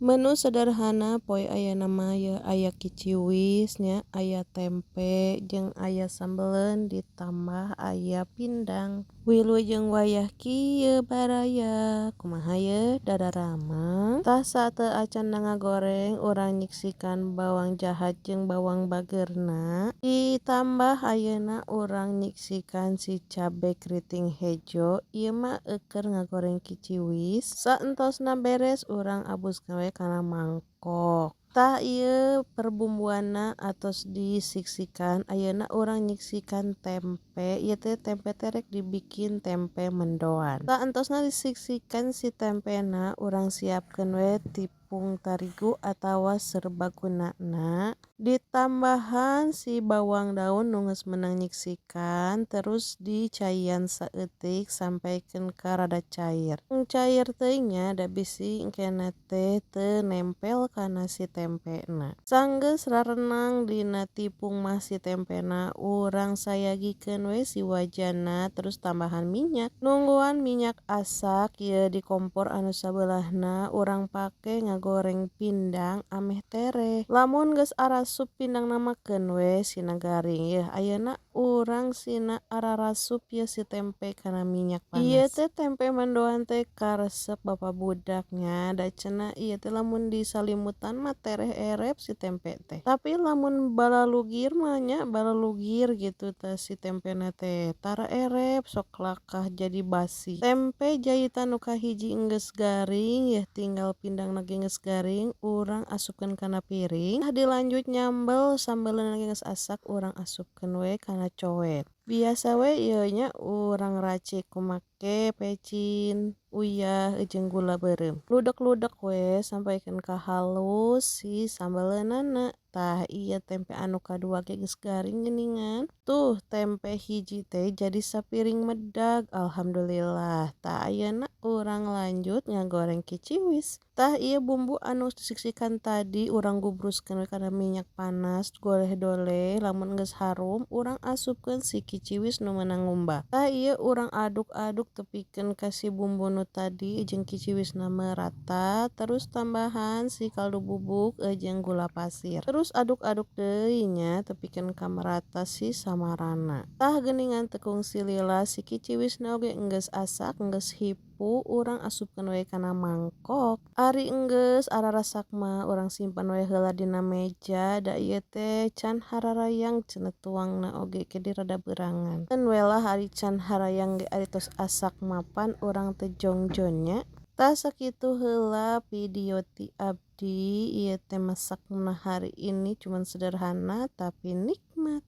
Menu sederhana poe ayeuna mah yeuh aya kiciwis nya, aya tempe jeung aya sambeleun ditambah aya pindang. Wilujeng wayah kieu baraya, kumaha yeuh dadaramang? Tah, sateuacanna ngagoreng, urang nyiksikan bawang jahat jeung bawang bageurna. Ditambah ayeuna urang nyiksikan si cabe keriting hejo, ieu mah keur ngagoreng kiciwis. Saentosna beres, urang abuskeun we kana mangkok. Tah, ieu perbumbuanna atos disiksikan, ayeuna urang nyiksikan tempe. Ieu teh tempe teh rek dibikin tempe mendoan. Saentosna disiksikan si tempena, urang siapkeun we tipung tarigu atawa serbagunana, ditambahan si bawang daun nu geus meunang nyiksikan, terus dicaian saeutik sampaikan ka rada cair. Cair teuing nya, da bisi engkena teh teu nempel kana si tempena. Sanggeus rarenang dina tipung mah si tempena, urang sayagikeun we si wajanna, terus tambahan minyak. Nungguan minyak asak, ieu di kompor anu sabelahna urang pake ngagoreng pindang ameh tereh. Lamun geus arasup pindangna mah keun we sina garing. Yeuh, ayeuna urang sina ararasup yeuh si tempe kana minyak panas. Ieu teh tempe mendoan teh karesep bapak budak nya, da cenah ieu teh lamun disalimutan mah tereh erep si tempe teh. Tapi lamun balalugir mah nya, balalugir gitu tah si tempena teh tara erep, sok lakah jadi basi. Tempe jahitan nu kahiji enggeus garing, yeuh tinggal pindangna ge geus garing, urang asupkeun kana piring. Tah, dilanjut nyambel, sambeleunna ge geus asak, urang asupkeun we kana cowet. Biasa we ieu nya urang racik make pecin, uyah jeung gula beureum. Ludek-ludek we sampaikeun ka halus si sambeleunana. Tah, ieu tempe anu kadua ge geus garing geuningan. Tuh, tempe hiji teh jadi sapiring medag, alhamdulillah. Tah, ayeuna urang lanjut ngagoreng kiciwis. Tah, ieu bumbu anu disiksikan tadi urang gubruskeun we kana minyak panas, goleh-doleh. Lamun geus harum, urang asupkeun si kiciwis nu meunang ngumbah. Tah, ieu urang aduk-aduk tepikeun ka si bumbu nu tadi jeung kiciwisna merata, terus tambahan si kaldu bubuk jeung gula pasir. Terus aduk-aduk deui nya, tepikeun ka merata si samarana. Tah, geuningan teu kungsi lila si kiciwisna oge enggeus asak, enggeus hipu, urang asupkeun we kana mangkok. Ari enggeus ararasak mah urang simpen we heula dina meja, da ieu teh can hararayang cenah, tuangna oge ke di rada berangan. Keun we lah, ari can harayang ge ari tos asak mapan urang teh jongjon nya. Tah, sakitu heula video ti abdi. Ieu teh masakna hari ini cuman sederhana tapi nikmat.